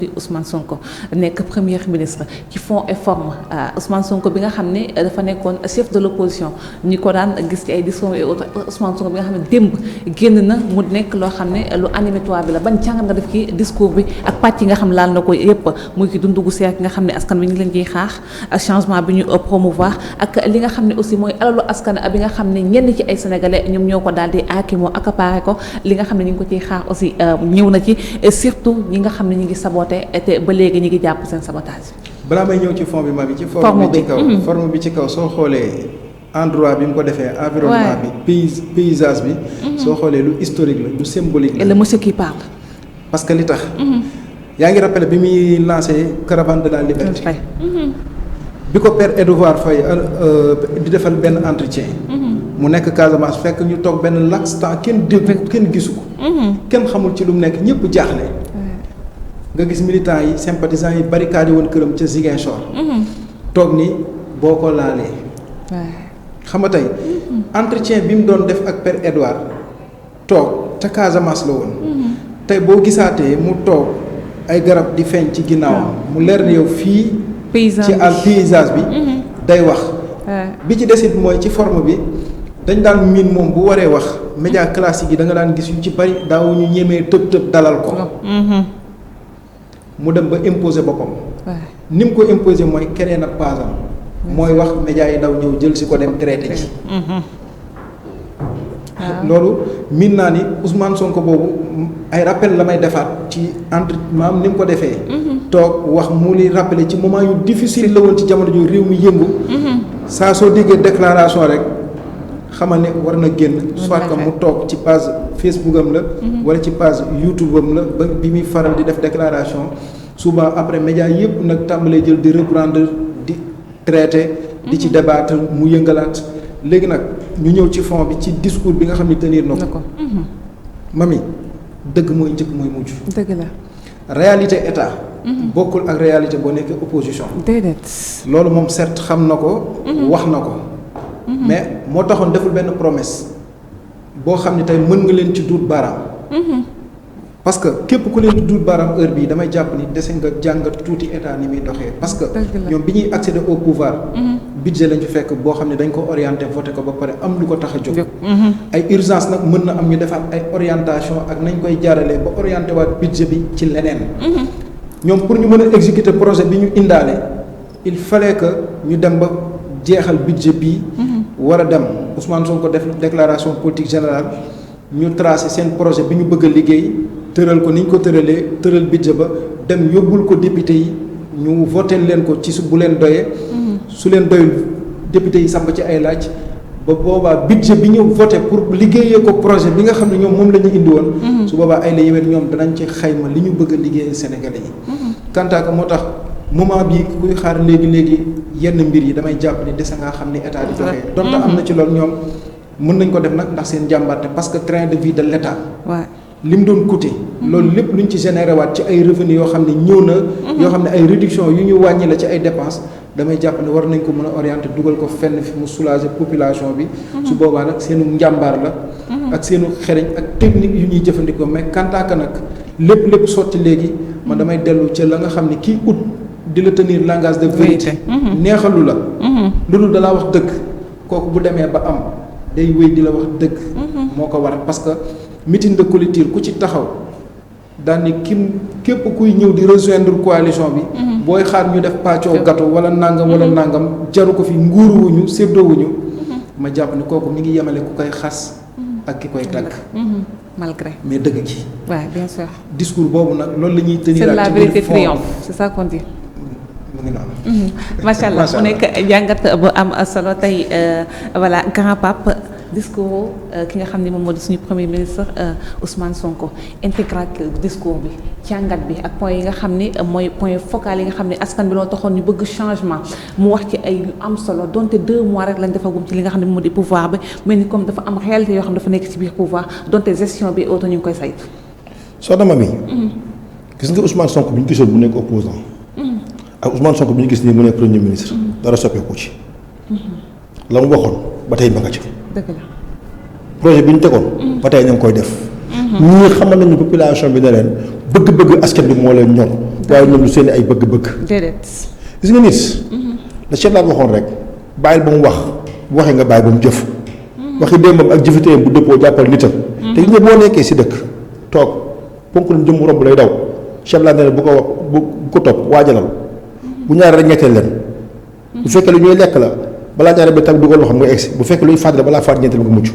Ousmane Sonko nekk premier ministre ci fond et forme Ousmane Sonko bi nga xam ne dafa nekkoon chef de l'opposition ñi ko daan gis ci ay discours et autres Ousmane Sonko bi nga xam ne démb génn na mu nekk loo xam ne lu animatoire bi la ban jàngat nga def ci discours bi ak pàcc yi nga xam laal na ko yépp muy ci dundu gu seer ki nga xam ne askan bi ñu leen ciy xaar changement bi ñu promouvoir ak li nga xam ne aussi mooy alalu askan bi nga xam ne ñenn ci ay sénégalais ñoom ñoo ko daal di aakimoo accaparé ko li nga xam ne ñu ngi ko ciy xaar aussi ñëw na ci surtout ñi nga xam ne ñu ngi saboté te ba léegi ñu ngi jàpp seen sabotage. balaa may ñëw ci fond bi ma bi ci forme bi ci kaw forme bi ci kaw soo xoolee endroit bi mu ko defee environnement bi paysage bi soo xoolee lu historique la lu symbolique la. Et le monsieur qui parle. parce que li tax yaa ngi rappelé bi muy lancé caravane de la liberté bi ko Père Edouard Faye di defal benn entretien mu nekk Casamance fekk ñu toog benn laps temps kenn déggu kenn gisu ko kenn xamul ci lu mu nekk ñëpp jaaxle nga gis militants yi sympathisants yi barricade woon këram ca Ziguinchor toog ni boo ko laalee xam nga tey entretien bi mu doon def ak Père Edouard toog ca Casamance la woon tey boo gisaatee mu toog ay garab di feeñ ci ginnaaw mu leer na yow fii ci paysage bi day wax bi ci desit mooy ci forme bi dañ daan miin moom bu waree wax média classique yi da nga daan gis yu ci bari daaw ñu ñemee tëb dalal ko mu dem ba imposer boppam ni mu ko imposer mooy keneen ak pasam mooy wax média yi daw ñëw jël si ko dem traité ci loolu miin naa ni Ousmane Sonko boobu ay rappel la may defaat ci entre maam ni mu ko defee toog wax mu li rappelé ci moment yu difficile la woon ci jamono ju réew mi yëngu saa soo déggee déclaration rek xamal ne war na génn soit que mu toog ci page Facebook am la wala ci page YouTube am la ba bi muy faral di def déclaration souvent après média yëpp nag tàmbalee jël di reprendre di traiter di ci débattre mu yëngalaat léegi nag ñu ñëw ci fond bi ci discours bi nga xam ne tenir na ko mami dëgg mooy njëkk mooy mujj dëgg la réalité état bokkul ak réalité boo nekkee opposition déedéet loolu moom certes xam na ko wax na ko mais moo taxoon deful benn promesse boo xam ne tey mën nga leen ci duut baaraam parce que képp ku leen di duut baaraam heure bii damay jàpp ni dese nga jàngat tuuti état ni muy doxee parce que ñoom bi ñuy accéder au pouvoir budget lañ fi fekk boo xam ne dañ ko orienté voté ko ba pare am lu ko tax a jóg ay urgence nag mën na am ñu defaat ay orientation ak nañ koy jaaralee ba orienté waat budget bi ci leneen ñoom pour ñu mën a exécuter projet bi ñu indaale il fallait que ñu dem ba jeexal budget bii war a dem Ousmane Sonko def déclaration politique générale ñu tracé seen projet bi ñu bëgg a liggéey tëral ko ni ñu ko tëralee tëral budget ba dem yóbbul ko député yi ñu voté leen ko ci su bu leen doyee su leen doyul député yi samp ci ay laaj ba boobaa budget bi ñu voté pour liggéeyee ko projet bi nga xam ne ñoom moom la ñu indi woon su boobaa ay la yéwén ñoom danañ ci xayma li ñu bëgg a liggéeyee Sénégalais yi kantaaka moo tax moment bii kuy xaar léegi yenn mbir yi damay jàpp ni dese ngaa xam ni état di doxee donte am na ci loolu ñoom mën nañ ko def nag ndax seen jàmbarte parce que train de vie de l' état li mu doon coûter loolu lépp lu ñu ci généré waat ci ay revenus yoo xam ne ñëw na yoo xam ne ay réduction yu ñu wàññi la ci ay dépenses damay jàpp ne war nañ ko mën a orienter dugal ko fenn fi mu soulager population bi su boobaa nag seenu njàmbaar la ak seenu xereñ ak technique yu ñuy jëfandikoo mais kantaaka nag lépp sotti léegi man damay dellu ca la nga xam ne kii ut di la tenir langage de vérité neexalu la loolu dalaa wax dëgg kooku bu demee ba am day wéy di la wax dëgg moo ko war parce que meeting de clôture ku ci taxaw daal ni képp kuy ñëw di rejoindre coalition bi booy xaar ñu def pàccoo gâteau wala nangam jaru ko fi nguuruwuñu séddoowuñu ma jàpp ni kooku mi ngi yemale ku koy xas ak ki koy tàgg malgré mais dëgg gi bien sûr discours boobu nag loolu la ñuy tenir c'est la vérité triomphe c'est ça qu'on dit mu ngi noonu macha allah mu nekk jàngat bu am solo tey voilà grand pape discours ki nga xam ne moom moo di suñu premier ministre Ousmane Sonko intégral discours bi jàngat bi ak point yi nga xam ne mooy point focal yi nga xam ne askan bi loo taxoon ñu bëgg changement mu wax ci ay yu am solo donte 2 mois rek lañ defagum ci li nga xam ne moo di pouvoir bi mel ni comme dafa am réalité yoo xam ne dafa nekk ci biir pouvoir donte gestion bi auto ñu ngi koy saytu. soxna Mamy gis nga Ousmane Sonko bi ñu gisoon mu nekk opposant ak Ousmane Sonko bi ñu gis nii mu nekk premier ministre dara soppeeku ci la mu waxoon ba tey ma nga ci dëgg la projet bi ñu tegoon ba tey ñu ngi koy def ñii xamal nañu population bi ne leen bëgg-bëgg askan bi moo leen ñor waaye ñoom lu seen ay bëgg-bëgg. déedéet. gis nga nit. la Cheikh laa waxoon rek bàyyil ba mu wax bu waxee nga bàyyi ba mu jëf. waxi démbam ak jëfiteem bu dëppoo jàppal nitam. te gis nga boo nekkee si dëkk toog ponk lu jëm romb lay daw Cheikh laa ne bu ko wax bu ko topp waajalal bu ñaaree rek ñetteel leen. bu fekkee lu ñuy lekk la balaa ñaaree ba tamit dugal loo xam nga egsi bu fekkee luy fàttali balaa fàtt ñeenteel nga mucc.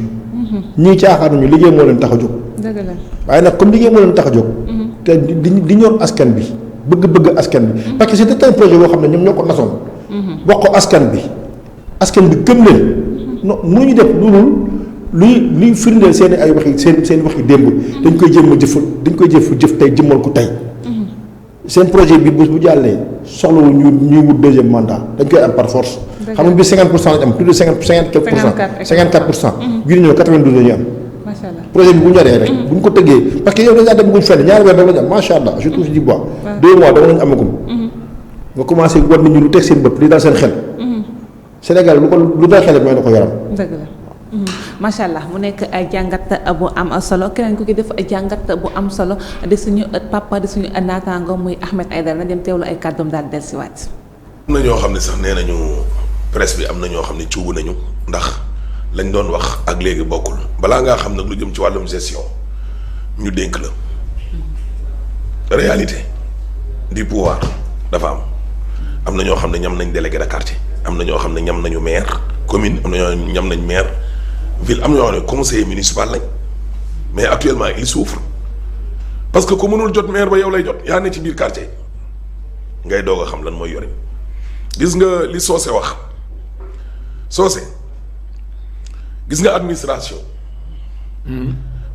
ñii caaxaanuñu liggéey moo leen tax a jóg. dëgg la waaye nag comme liggéey moo leen tax a jóg. te di ñor askan bi bëgg-bëgg askan bi. parce que c'était un projet boo xam ne ñoom ñoo ko nasoon. wax ko askan bi gëm leen. non mënuñu def loolu luy firndeel seen ay waxi seen waxi démb. dañ koy jéem a jëf tey jëmmal ko tey. seen projet bi bu jàllee soxlawul ñuy wut deuxième mandat dañ koy am par force. xam nga bi 50% lañ am plus de 54%. bii ñëw 92 la ñu am. macha allah projet bi bu ñoree rek. bu ñu ko tëggee parce que yow dañaa dem guñ fenn ñaari weer dama la ñu am macha allah je touche du bois. 2 mois dama la ñu amagum. nga commencé war nit ñi lu teg seen bët li daal seen xel. Sénégal lu dal xel mooy na ko yaram. dëgg la. macha allah mu nekk ay jàngat bu am solo keneen ku ki def jàngat bu am solo di suñu papa di suñu naataango muy Ahmed Aidara na dem teewlu ay kàddoom daal dellusiwaat. am na ñoo xam ne sax nee nañu presse bi am na ñoo xam ne cuubu nañu ndax lañ doon wax ak léegi bokkul balaa ngaa xam nag lu jëm ci wàllum gestion ñu dénk la réalité du pouvoir dafa am na ñoo xam ne ñam nañ délégué de quartier am na ñoo xam ne ñam nañu maire commune am na ñoo ñam nañ maire ville am na ñoo xam ne conseiller municipal lañ mais actuellement il souffre parce que ku mënul jot maire ba yow lay jot yaa ne ci biir quartier ngay doog a xam lan mooy yore gis nga li Socé wax Socé gis nga administration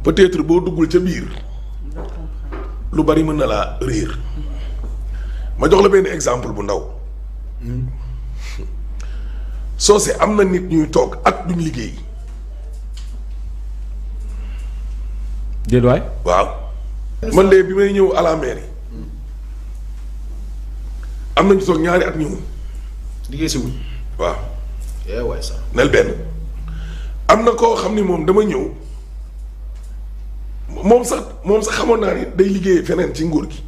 peut-être boo duggul ca biir lu bari mën na laa réer ma jox la benn exemple bu ndaw Socé am na nit ñuy toog at duñ liggéey. déedéet waay. waaw man de bi may ñëw à la mairie am nañu toog ñaari at ñëw. liggéey si wuñ. waaw. waay sax. nel benn am na koo xam ni moom dama ñëw moom sax xamoon naa ni day liggéey feneen ci nguur gi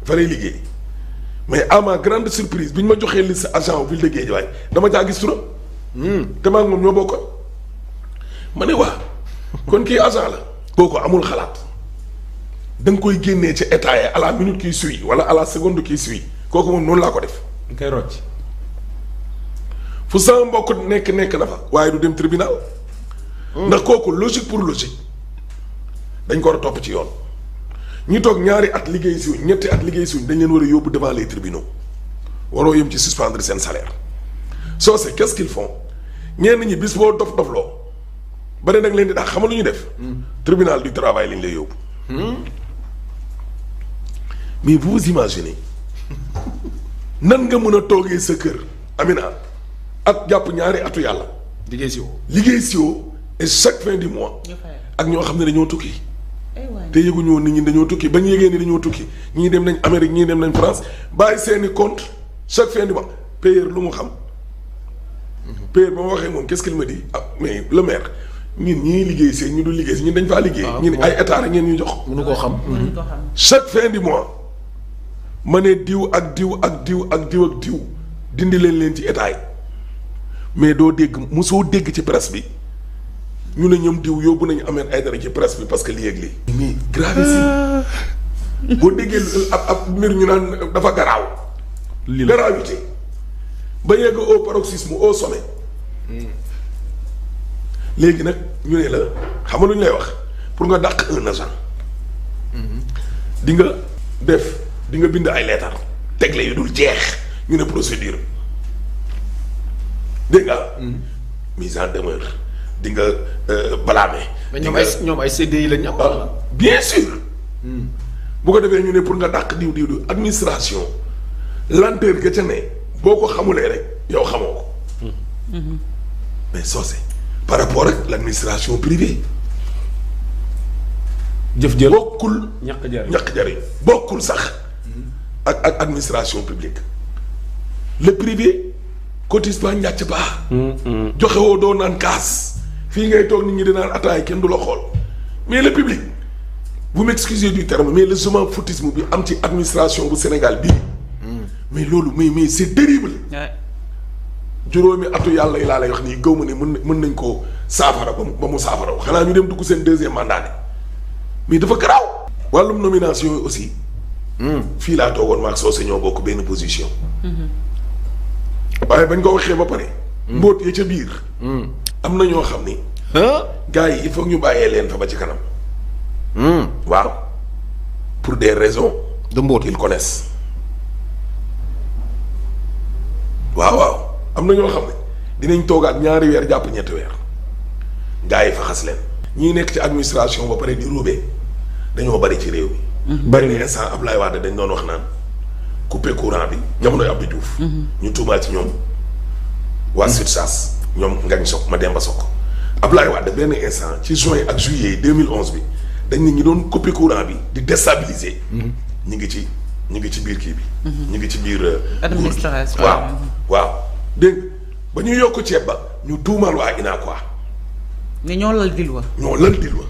fa lay liggéey mais à ma grande surprise bi ñu ma joxee liste agent ville de Guédiawaye dama caa gis turam. te maa ngi moom ñoo bokkoon ma ne waa kon kii agent la. kooku amul xalaat da nga koy génnee ci état yi à la minute qui suit wala à la seconde qui suit kooku moom noonu laa ko def. nga koy rocc. fu sama mbokk nekk na fa waaye du dem tribunal. ndax kooku logique pour logique dañ ko war a topp ci yoon. ñi toog ñaari at liggéey si wuñ ñetti at liggéey si wuñ dañ leen war a yóbbu devant les tribunaux waroo yem ci suspendre seen salaire. Socé qu'est-ce qu'ils font ñenn ñi bis boo dof-dofloo bare nag leen di dax xamal lu ñu def. tribunal du travail lañ lay yóbbu. mais vous vous imaginez nan nga mën a toogee sa kër Amina at jàpp ñaari atu yàlla. liggéey si woo et chaque fin du mois. ak ñoo xam ne dañoo tukki. te yëguñu woon nit ñi dañoo tukki ba ñu yëgee ni dañoo tukki ñii dem nañ Amérique ñii dem nañ France bàyyi seeni compte chaque fin du mois payeur lu mu xam. payeur ba ma waxee moom qu'est-ce qu'il me dit ah mais le maire ñun ñii liggéey si ñu dul liggéey si ñun dañ faa liggéey. ñu ne ay état rek ngeen ñu jox. mënu koo xam. chaque fin du mois ma ne diw ak diw ak diw ak diw ak diw dindi leen ci état yi mais doo dégg mosoo dégg ci presse bi ñu ne ñoom diw yóbbu nañu Ahmed Aidara ci presse bi parce que lii ak lii. mais gravissime boo déggee ab mbir ñu naan dafa garaaw. lii la gravité ba yegg au paroxysme au sommet. léegi nag ñu ne la xam nga lu ñu lay wax pour nga dàq un agent. di nga di nga bind ay leetar tegle yu dul jeex ñu ne procédure dégg nga. mise en demeure di nga blâmer. mais ñoom ay CDI lañ am. bien sûr. bu ko defee ñu ne pour nga dàq diw administration lenteur ga ca ne boo ko xamulee rek yow xamoo ko. mais Socé par rapport ak l'administration privée. jëf jël bokkul. ñàkk jariñ bokkul sax. ak administration publique. le privé cotise pas njàcc baax. joxe woo doo naan kaas. fii ngay toog nit ñi di naan ataay kenn du la xool mais le public vous m'excusez du terme mais le chemin foutisme bi am ci administration bu Sénégal bii mais loolu mais c'est terrible juróomi atu yàlla yi laa lay wax nii gëw ma ne mën nañ koo saafara ba mu saafara xanaa ñu dem dugg seen deuxième mandat ne mais dafa garaaw wàllum nomination yi aussi fii laa toogoon maag Socé ñoo bokk benn position waaye bañ ko waxee ba pare mbóot ya ca biir am na ñoo xam ni gars yi il faut ñu bàyyee leen fa ba ci kanam waaw pour des raisons de mbóot qu'ils connaissent waaw am na ñoo xam ne dinañ toogaat ñaari weer jàpp ñetti weer gars yi fa xas leen ñii nekk ci administration ba pare di ruubee dañoo bari ci réew mi bari na instant Abdoulaye Wade dañ doon wax naan couper courant bi jamonoy Abdou Diouf ñu tuumaal ci ñoom waa SUTSAS ñoom Ngagne Sock Mademba Sock Abdoulaye Wade benn instant ci juin ak juillet 2011 bi dañ ne ñi doon couper courant bi di déstabiliser ñi ngi ci biir kii bi ñi ngi ci biir administration waaw dégg ba ñu yokk ceeb ba ñu tuumaal waa UNACOIS ne ñoo lal dil wa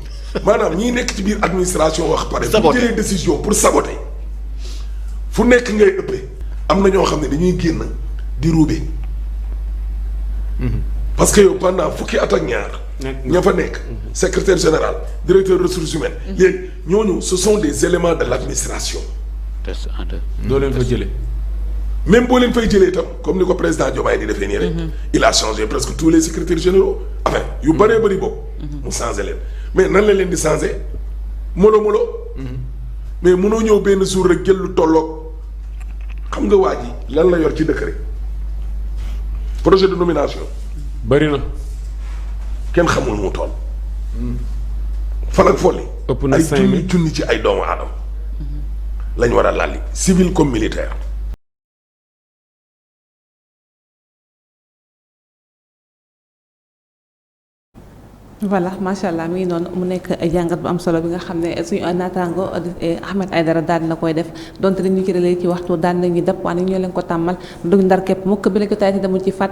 maanaam ñii nekk ci biir administration wax pare bu jëlee décision pour saboter fu nekk ngay ëppee am na ñoo xam ne dañuy génn di ruube parce que yow pendant fukki at ak ñaar ña fa nekk secrétaire général directeur ressources humaines léegi ñooñu ce sont des éléments de l'administration doo leen fa jëlee même boo leen fay jëlee itam comme ni ko président Diomaye di defee nii rek il a changé presque tous les secrétaires généraux enfin yu bëree bëri boobu mu changé leen mais nan la leen di changé molo mais mënoo ñëw benn jour rek jël lu tolloog xam nga waa ji lan la yor ci dëkk rek projet de nomination bari na kenn xamul mu toll fan ak folli ëpp na ay 5000 junni ci ay doomu aadama lañ war a lalli civil comme militaire voilà macha allah mi ngi noonu mu nekk jàngat bu am solo bi nga xam ne suñu naataango Ahmed Aïdara daal dina koy def donte dañu ci relee ci waxtu daal nañu dab waaye ñoo leen ko tàmmal duñ ndar képp mukk bi lañ ko tayti demul ci fàtt